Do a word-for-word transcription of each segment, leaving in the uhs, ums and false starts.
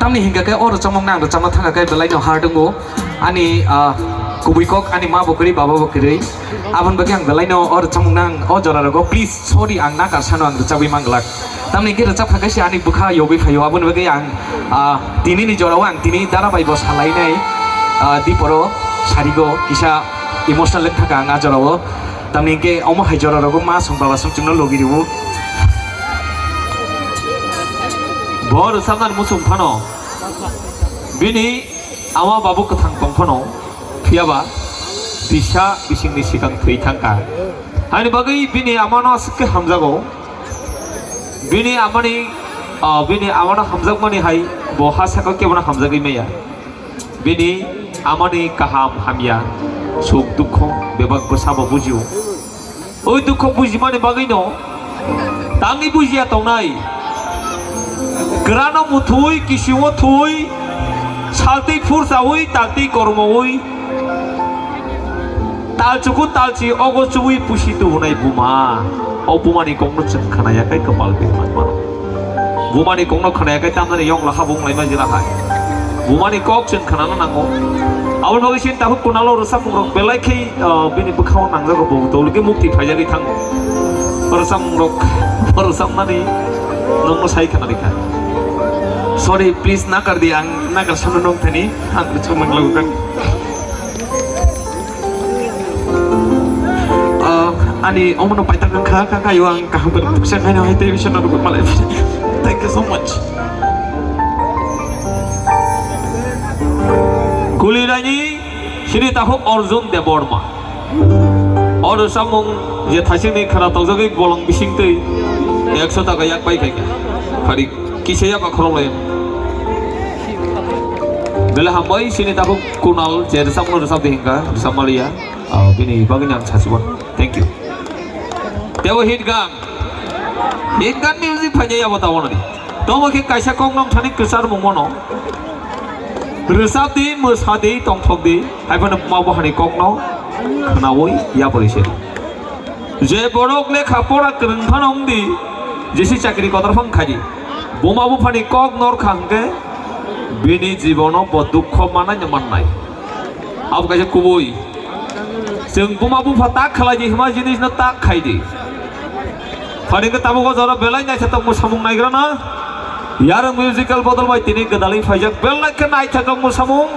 Tamni hingka khe o rwchapmung no ang rwchapna thangkha khe belai no hard wngo. Ani, ah, kubui kok ani ma bo kwrwi, baba bo kwrwi. Aboni bagwi ang belai no o rwchapmung no ang o jora rogo, please, sorry, ang nakar sano ang rwchapwi man glak. Tamni hingke rwchapkha khe se ani bwkha yogwi phaio, aboni bagwi ang, ah, tini ni jora o ang tini dara bai bo salainai, ah, diporo sarigo kisa emotional wngkha ang a jora o. Tamni hingke omo hai jora rogo ma song baba song chwngno logi rwo. Bo rwchapnani muchung phano bini ama babu kwthang tong phano, phiyaba bisa bisingni sikang thwi thangkha. Haini bagwi bini amano aswk khe hamjago. Bini amani, ah, bini amano hamjakmani hai bo ha saka kebono hamjagwi maya. Bini amani kaham hamya, suk dukho bebak bwsabo bujio. Oi dukho bujimani bagwino tangwi bujiya tongnai. Kwrano muthwi, kisingo thwi, saltwi phursawi, taltwi kormowi, tal chuku talchi ogo chuwi pusi tubunai buma. O bumani kokno chwng khwnaya khe kwpal bini manmano. Bumani kokno khwnaya khe tamnani yong laha bung laima jila hai. Bumani kok chwng khwnana nango. Aboni bagwi chini takhuk Kunalo rwchapmung rok belai khe, ah, bini bwkhao nangjago, bo tolike mukti phaijagwi thango. Rwchapmung rok, rwchapnani nokno sai khwnarikha. Sorry, please, nakar di, ang nakar sano nong thani, ang rwchapmung lagu kha. Ah, ani omono paitang wngkha, kha khayo ang kaham khe puksa khaino hai tei bisa narwgwi malai. Thank you so much. Kulirani sini takhuk Arjun Debbarma. O rwchapmung je thaichingni khwna tokjagwi bolong bisingtwi ekso taka yak pai khaikha. Phari kisa yaba khorok lai. Belai hambai sini takhuk Kunal je rwchapmung rwchapdi hingkha, rwchapmaliya. Ah, bini bagwino ang sachibon. Thank you. Tebo hit gan. Hit gan music phaijak yabo tabonani. Tomo khe kaisa kok nong thani kwchar mungmano. Rwchapdi, mwsadi, tongthokdi. Haiphano buma buphani kokno khwnawi yapori se. Je borok lekha pora kwrwng phano wngdi, jesi chakri kotor phano khaidi. Buma buphani kok norkha hwnkhe bini jibono bo dukho manai no mannai. Abo kaisa kubui. Chwng buma bupha tak khlai di hwnma jinis no tak khai di. Phani khe tabuk o jora belai naithotok mwsamung naigra na. Yarwng musical bodol bai tini gwdalwi phaijak belai khe naithotok mwsamung.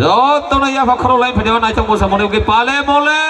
Jotono yapha khorok lai phani o naithok mwsamung ni wngwi pale mole.